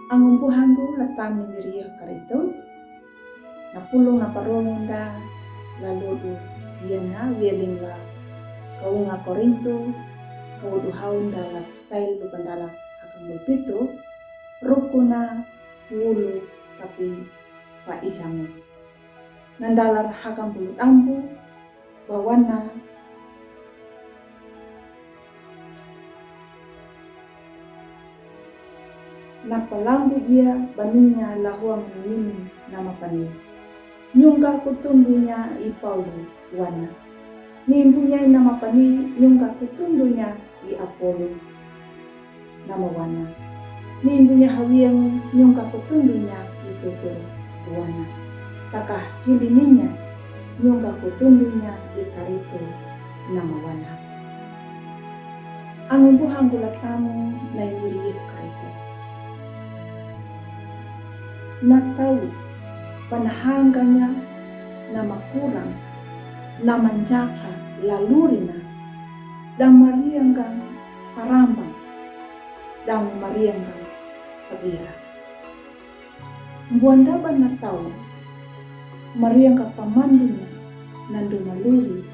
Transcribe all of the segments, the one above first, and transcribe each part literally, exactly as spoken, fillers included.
Angumbuhangu la tami miriyo Karitu, na pulung na parongunda la ludu, yana wieling la kaunga Korintu, kaudu haunda la tailu pandala hakan mulpitu, rukuna wulu tapi pa ihangu. Nandalar hakan bulu dambu, bawana na palangu ia baninya lahuang nini nama pani. Nyungga kutundunya i Paulu wana. Nimbunya nama pani nyungga kutundunya i Apolu. Nama wana. Nimbunya hawiang nyungga kutundunya i Petru wana. Taka hili ninya nyungga kutundunya i Karitu nama wana. Angumbuhangu la tami na imiri Karitu. Na tau panahanganya nama kurang, nama njaka lalurina, dan marianggang parambang, dan marianggang pabira. Mbuan daba na tau marianggang pamandunya nandu maluri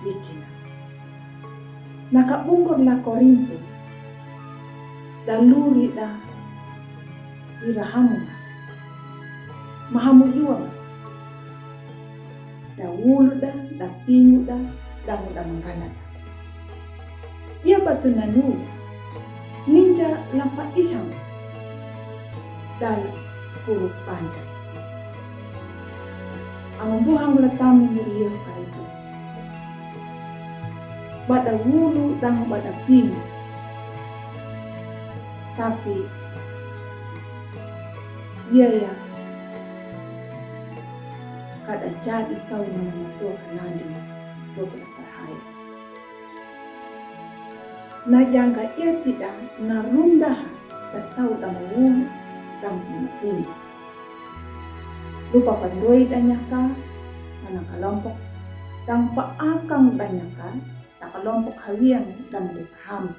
wikina. Na kabungur la Korintu, da luri da irahamu, mahamu juang, da wulu da, da pingu da, da muda manggana da. Ia batu nanu, ninja lapa ihang, dal kuru panjang. Angumbuhangu la tami miriyo Karitu. Bada wulu dan bada pingu. Tapi, ia ia, kada jadi tau nama matua kananding, bokna parhai. Na jangga ia tidak na rundaha da tau dama wulu dan pingu. Lupa pandoi danyaka, mana kalompok, dan paakang danyaka, na kalompok hawiang dan dipaham.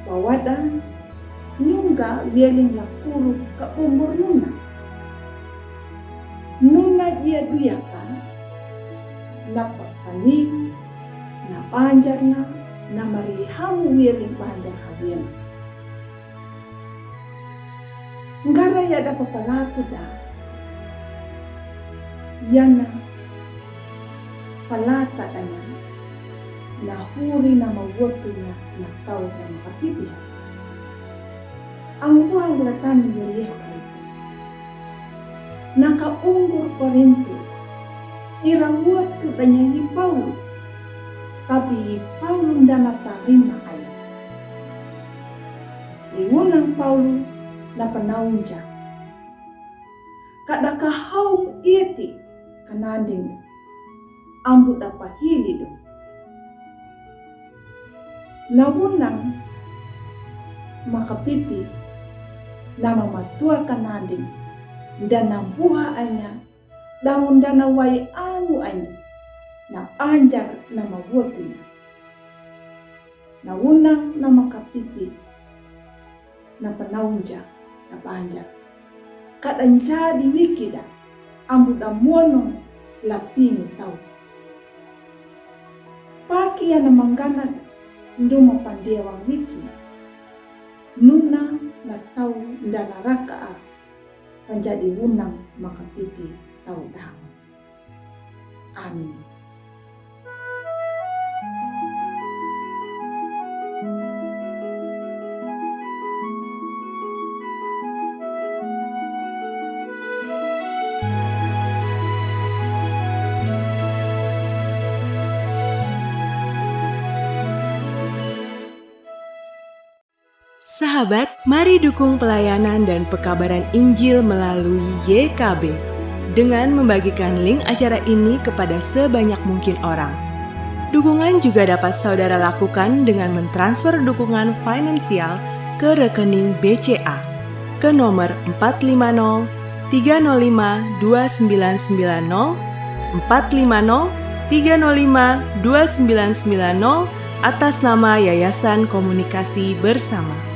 Bawada nyungga wieling la kuru ka umbur nuna. Nuna ia duyaka, na papani, na panjar na, na marihamu wieling panjar hawiang. Ngara ia da papalaku da. Yana palata danya, na huri nama wotunya na tau nama kapipiha. Angumbuhangu la tami miriyo Karitu. Na kaungur Korintu, ira wotu danya i Paulu, tapi i Paulu ndana tarima aya. I wunang Paulu na panaunja. Kada kahaung ieti kananding ambu da pahili do. Na wunang makapipi nama matua kananding, ndana buha anya, dan ndana wai angu anya, na panjar nama wotunya. Na wunang nama kapipi, na panaunja, na panjar. Kada njadi wikida, ambu da monong la pingu tau. Pakia na manggana da, nduma pandiawang wiki. Nuna na tau ndana raka a, panjadi wunang makapipi tau dang. Amin. Sahabat, mari dukung pelayanan dan pekabaran Injil melalui Y K B dengan membagikan link acara ini kepada sebanyak mungkin orang. Dukungan juga dapat saudara lakukan dengan mentransfer dukungan finansial ke rekening B C A ke nomor empat lima nol tiga nol lima dua sembilan sembilan nol, empat lima nol tiga nol lima dua sembilan sembilan nol atas nama Yayasan Komunikasi Bersama.